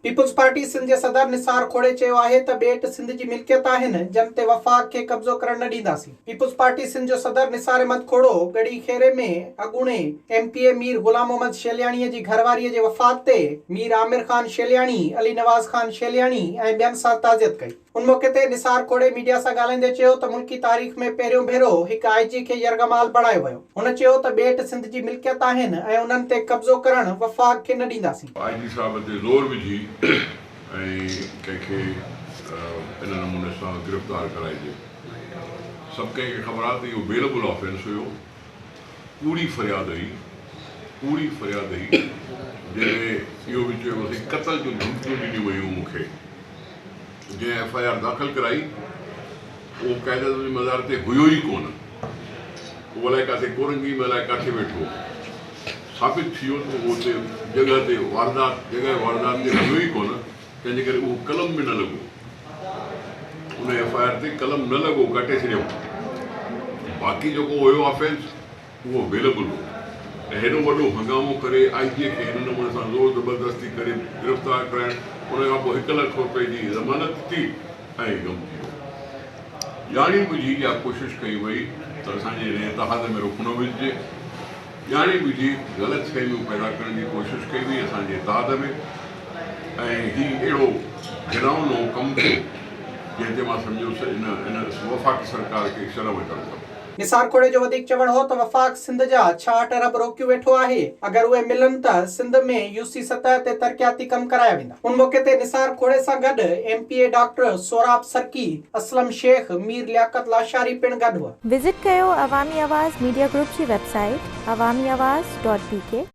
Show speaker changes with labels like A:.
A: Peoples party Sindh جي صدر نثار کوڙي چيو آهي ته ٻيٽ سنڌ جي ملڪيت آهن، جن تي وفاق کي قبضو ڪرڻ نه ڏينداسين. پيپلز پارٽي سنڌ جو صدر نثار احمد کوڙو ڳڙهي خيري ۾ اڳوڻي M P A Mir Ghulam Muhammad شيلياڻيء جي گهرواريء جي وفات تي مير عامر خان شيلياڻي، علي نواز خان شيلياڻي ۽ ٻين سان تعزيت ڪئي. ان موقعي تي نثار کوڙي ميڊيا سان ڳالهائيندي چيو ته ملڪي تاريخ ۾ پهريون ڀيرو هڪ آء جي کي يرغمال بڻايو ويو. هن چيو ته ٻيٽ سنڌ جي ملڪيت آهن ۽ انهن تي قبضو ڪرڻ وفاق کي نه ڏينداسين.
B: آء جي صاحب تي زور وجهي ۽ ڪنهن کي ان نموني سان گرفتار ڪرائجي. سڀ ڪنهن کي خبر آهي ته اهو بيلبل آفينس هيو. ڪوڙي فرياد هئي. ڪوڙي فرياد هئي جنهن ۾ اهو به چيو ويو سائين قتل جون ڌمڪيون ڏنيون ويون مون کي. جنهن ايف I R داخل ڪرائي اهو قائد اعظم جي مزار تي هيو ئي ڪونه. اهو الائي ڪاٿي ڪورنگي ۾ الائي ڪاٿي ويٺو هو. ثابت ٿي ويو ته اهو اتي جڳهه تي واردات جڳهه واردات تي هيو ئي ڪونه تنهن جي ڪري اهو قلم به نه لڳو. ان ايف I R تي قلم نه لڳو ڪٽي ڇڏيائون. باقي جيڪو هيو آفينس اهو اويليبل هو ۽ هيڏو وڏو هنگامو ڪري آء جي کي هن نموني سان زور زبردستي ڪري گرفتار ڪرائڻ ان کان پوء هڪ لک روپئي جي ضمانت ٿي ۽ گم ٿي ويو. ڄاڻي ٻجهي اها ڪوشش ڪئي وئي ته اسان جي هن اتحاد ۾ رخنو وجهجي. ڄاڻي ٻجهي غلط فهميون پيدا ڪرڻ جي ڪوشش ڪئي وئي اسان جي اتحاد ۾ ۽ هي اهڙو گهنائونو ڪم ٿيو جنهن تي مان سمجهيس ان ان وفاقي سرڪار کي شرم اچڻ کپي.
A: نثار کوڙي جو وڌيڪ چوڻ هو ته وفاق سنڌ جا 66 ارب روڪيو ويٺو آهي، اگر اهي ملن ته سنڌ ۾ يو سي سطح تي ترقياتي ڪم ڪرايا ويندا. ان موقعي تي نثار کوڙي سان گڏ M P A doctor Sohrab Sarki, Aslam Shaikh, Mir Liaquat Lashari پڻ گڏ هئا.
C: وزٽ ڪيو عوامي آواز ميڊيا گروپ جي website Awami Awaz dot B K.